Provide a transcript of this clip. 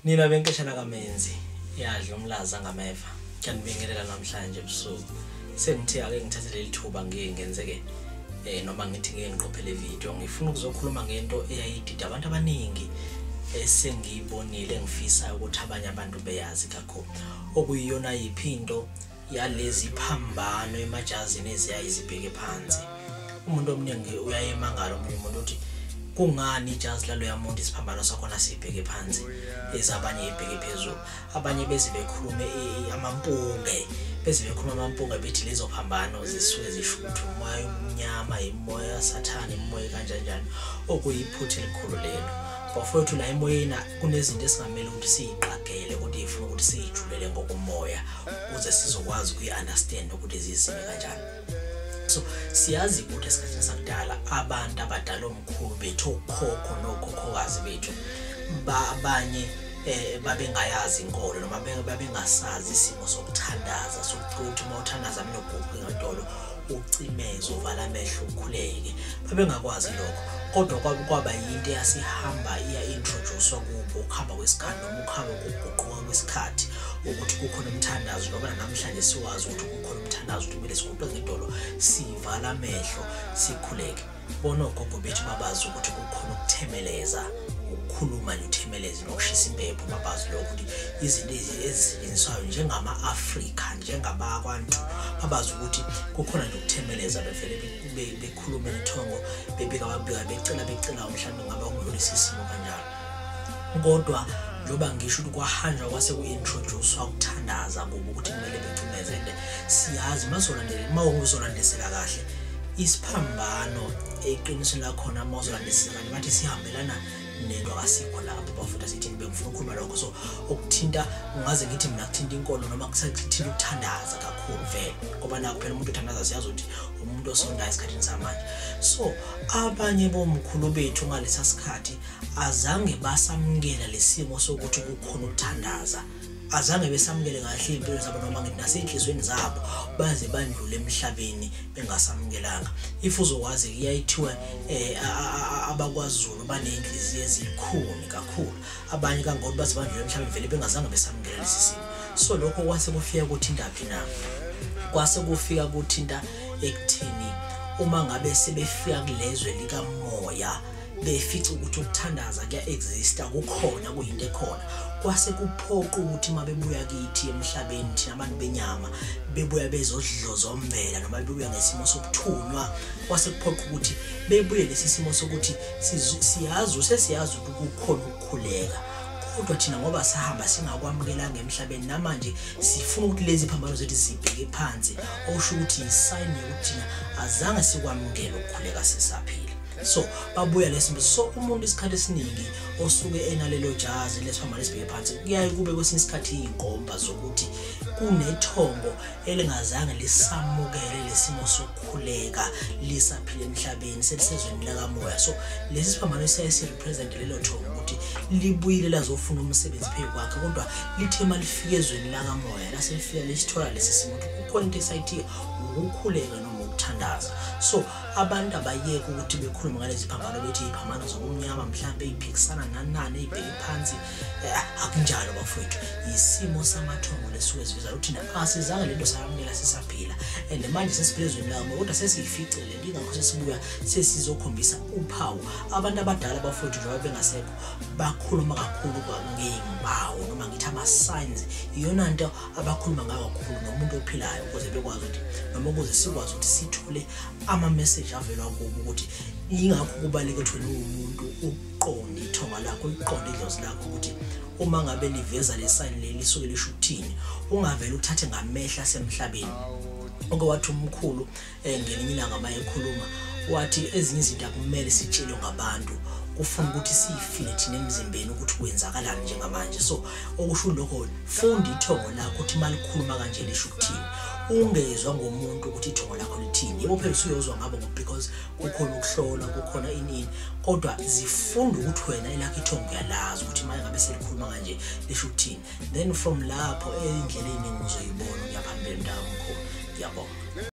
Nina benkeshana kaMenzi yadla umlaza ngameva. Ngiyanibingelela namhlanje ebusuku. Sengithe ake ngithathe leli thuba ngike ngenzeke noma ngithi ngike ngiqophe le video. Ngifuna ukuzokhuluma ngento eyayidida abantu abaningi esengiyibonile engifisa ukuthi abanye abantu beyazi kakhulu. Okuyiyona yiphi into yalezi phambano emajazini eziyayizibheke phansi. Umuntu omningi uyayemangala omunye umuntu uthi kungani ijazi laloya muntu isiphambano sakhona sibheke phansi ezabanye ibheke phezulu. Abanye beze bekhulume amampunge, beze bekhuluma amampunge bethi lezo phambano zisuke zisho ukuthi umoya omnyama, imoya sathane, imoya kanjani njani, okuyiphutha elikhulu lelo. Bafowethu, la emoyeni kunezinto esingamele ukuthi siyiqagele ukuthi ifuna ukuthi siyijulele ngokomoya ukuze sizokwazi ukuyi-understand ukuthi zizime kanjani. So siyazi ukuthi esikhathini sakudala abantu abadala omkhulu bethu, okhokho nokhokhokazi bethu, abanye babengayazi inkolo noma babengasazi isimo sokuthandaza, sokuthi uma uthandaza mina uguqe ngadolo ucimeze uvala amehlo ukhuleke. Babengakwazi lokho, kodwa kwaba yinto eyasihamba iya-introduce-wa kubo ukuhamba kwesikhathi noma ukuhamba kokuguquka kwesikhathi, ukuthi kukhona umthandazo. Ngoba namhlanje siwazi ukuthi kukhona umthandazo, ukuthi kumele siguqe ngedolo sivala amehlo sikhuleke. Bona ogogo bethu babazi ukuthi kukhona ukuthemeleza, ukukhuluma nje uthemeleze nokushisa impepho. Babazi lokho ukuthi izinto ezisetshenziswayo njengama-Afrika, njengabakwantu, babazi ukuthi kukhona nje ukuthemeleza, bevele bekhulume nethongo, bebika babika becela mhlawumbe ngabe ukudlulisa isimo kanjalo. Kodwa njengoba ngisho ukuthi kwahanjwa kwase ku-introduce-wa ukuthandaza kubo ukuthi kumele becimeze. Siyazi uma uzolandisela kahle isiphambano eqinisweni lakhona, uma uzolandisela kahle bathi sihambelana nento akasikho lapho bafunda sithi bengifuna ukukhuluma lokho. So okuthinta, ungaze ngithi mina kuthinta inkolo noma kuthinta ukuthandaza kakhulu vele, ngoba nakho phela umuntu othandaza siyazi ukuthi umuntu osondayo esikhathini samanje. So abanye bomkhulu bethu ngalesa sikhathi azange basamukela lesimo sokuthi kukhona ukuthandaza, azange besamukele kahle impilo zabo noma ngithi nasey'nhliziyweni zabo, baze bandlule emhlabeni bengasamukelanga. If uzokwazi kuyayithiwa abakwaZulu baney'nhliziyo ezikhuni kakhulu, abanye kangoba baze bandlule emhlabeni vele bengazange besamukela lesi simo. So lokho kwase kufika kuthinta phi na? Kwase kufika kuthinta ekutheni uma ngabe sebefika kulezwe likamoya befica ukuthi ukuthandaza kuya-exista, kukhona, kuyinto ekhona. Kwase kuphoqa ukuthi uma bebuya kithi emhlabeni thina abantu benyama, bebuya bezodlozombela noma bebuya ngesimo sokuthunywa, kwase kuphoqa ukuthi bebuye lesi simo sokuthi siyazi sesiyazi ukuthi kukhona ukukhuleka, kodwa thina ngoba sahamba singakwamukelanga emhlabeni namanje sifuna ukuthi lezi phambano zethu zibheke phansi, okusho ukuthi yisayini yokuthi thina azange sikwamukele ukukhuleka sisaphila. So babuya lesimo. So umuntu isikhathi esiningi osuke enalelo jazi lesiphambano esibheke phansi, kuyaye kube kwesinye isikhathi iy'nkomba zokuthi kunethongo elingazange lisamukele lesimo sokukhuleka lisaphila emhlabeni, selisezweni lakamoya. So lesi siphambano siyaye sirepresente lelo thongo ukuthi libuyile lazofuna umsebenzi phezu kwakhe, kodwa lithe uma lifika ezweni lakamoya laselifika lisithola lesi simo ukuthi kukhona into esayithiya ukukhuleka noma ukuthandaza. So abantu abayeke ukuthi bekhulume ngalezi phambano bethi iphambano zobumnyama mhlambe iphikisana nanani ibheke phansi, akunjalo bafowethu. Isimo samathongo lesuke siveza ukuthi thina asizange lento sayamukela sisaphila, and manje sesiphila ezweni lakamoya, kodwa sesiyificile, ingakho sesibuya sesizokhombisa uphawu. Abantu abadala bafowethu njengoba bengasekho bakhuluma kakhulu ngey'mpawu noma ngithi ama-signs, iyona nto abakhuluma ngayo kakhulu nomuntu ophilayo, ukuze bekwazi ukuthi noma ukuze sikwazi ukuthi sithole ama-message avelwa kubo. Ukuthi ingakho kubaluleke ukuthi wena uwumuntu uqonde ithonga lakho, uliqonde idlozi lakho, ukuthi uma ngabe liveza le sign leli lisuke lisho ukuthini, ungavele uthathe ngamehla asemhlabeni. Oke wathi umkhulu ngelinye ilanga uma ekhuluma wathi ezinye izinto akumele sitshelwe ngabantu, kufuna ukuthi siyifile thina emzimbeni ukuthi kwenzakalani njengamanje. So okusho lokho, funda ithongo lakho ukuthi uma likhuluma kanje lisho ukuthini, ungezwa ngomuntu ukuthi ithongo lakho lithini. Yebo phela usuyozwa ngabo because kukhona ukuhlola, kukhona inini, kodwa zifunda ukuthi wena elakho ithongo uyalazi ukuthi uma ngabe selikhuluma kanje lisho ukuthini. Then from lapho endleleni uzoyibona ukuya phambili mntakamkhulu. Ngiyabonga.